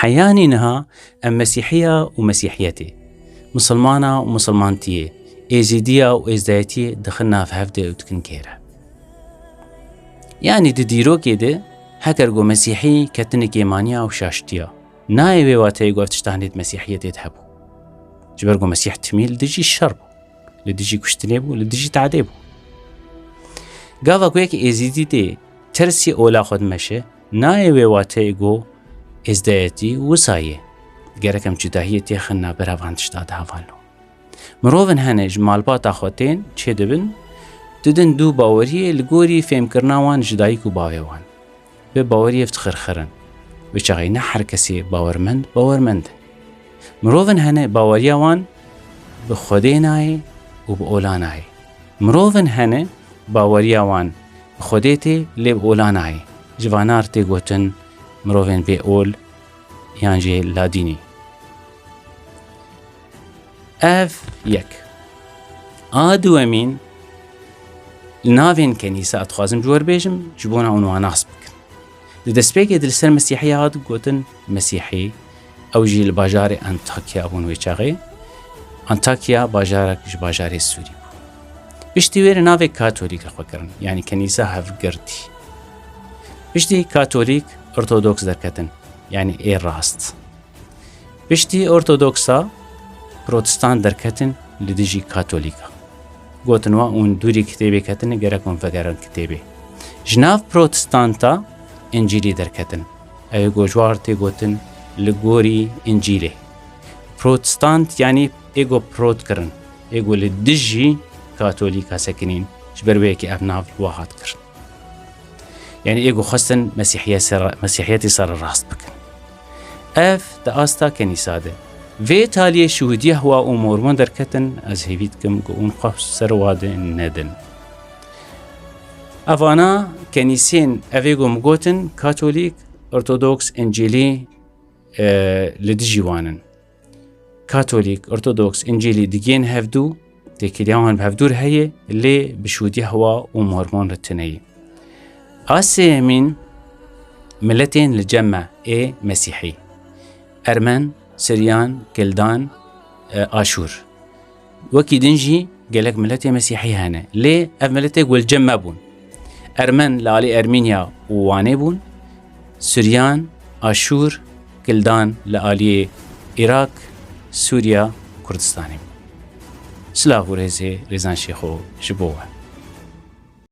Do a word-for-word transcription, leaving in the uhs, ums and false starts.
Heyanî niha em mesîhiya û mesîhiyetê, misilmana û misilmantiyê, êzîdiya û êzdayetiyê dixin nav hev de û dikin kêre. Yanî di dîrokê de heker ku mesîhî ketine kêmaniya û şaştiya, nayê wê wateyê ku ev tişta hinêt mesîhiyetê de hebû. Ji ber ku mesîh timî li dijî şer bû, li dijî kuştinê bû, li dijî tehdê bû. Gava ku yek êzîdî tê tersî ola xwe dimeşe, nayê wê wateyê ku êzdayetî wisa ye. Gerek em cudahiyê têxin navbera van tişta de hevalno. Mirovin hene ji malbata xwe tên çêdibin, didin dû baweriyê li gorî fêmkirina wan ji dayik û bavê wan. Bi baweriyê dixirxirin. Wê çaxê ne her kesê bawermend, bawermend e. Mirovin hene baweriya wan bi Xwedê nayê û bi ola nayê. Mirovin hene baweriya wan bi Xwedê tê, lê bi ola nayê. Ji vana re tê gotin mirovên bê ol yan jî ladînî. Ev yek. A duwemîn, li navên kenîsa dixwazim ji we re bêjim, ji bona hûn wan nas bikin. Di destpêkê de li ser Mesîhiya hat gotin Mesîhî, ew jî li bajarê Antakya bûn wê çaxê. Antakya bajarek ji bajarê Sûrî bû. Piştî wê re navê Katolîk li xwe kirin, yanî kenîsa hevgirtî. Piştî Katolîk, Ortodoks derketin, yanî ê rast. Piştî Ortodoksa, Protestan derketin li dijî Katolîka. Gotin wa hûn dûrî kitêbê ketine, gerek hûn vegerin kitêbê. Ji nav Protestanta Încîlî derketin. Ew ê ku ji wan re tê gotin li gorî Încîlê. Protestant yanî ê ku prot kirin, ê ku li dijî Katolîka sekinîn, ji ber wê yekê ev nav li wa hat kirin. Yanî ê ku xwestin Mesîhiye ser, Mesîhiyetê sererast bikin. Ev di asta kenîsa de. Vê taliyê Şûdiya Hwa û Mormon derketin, ez hêvî dikim ku hûn xwe ser wa de nedin. Evana kenîsên ev ê ku min gotin, Katolîk, Ortodoks, Încîlî, e, li dijî wan in. Katolîk, Ortodoks, Încîlî digihên hevdû, têkiliya wan bi hevdû re heye, lê bi Şûdiya Hwa û Mormon re tune ye. A sêyemîn, miletên li cem me ê Mesîhî. Ermen, Siryan, Kildan, e, Aşûr. Wekî din jî gelek miletê Mesîhî hene. Lê ev miletê ku li cem me bûn. Ermen li alî Ermînya û Wanê bûn. Suryan, Aşûr, Kildan li aliyê Îraq, Sûriya, Kurdistanê bûn. Silav û rêzê Rêzan Şêxo ji bo we.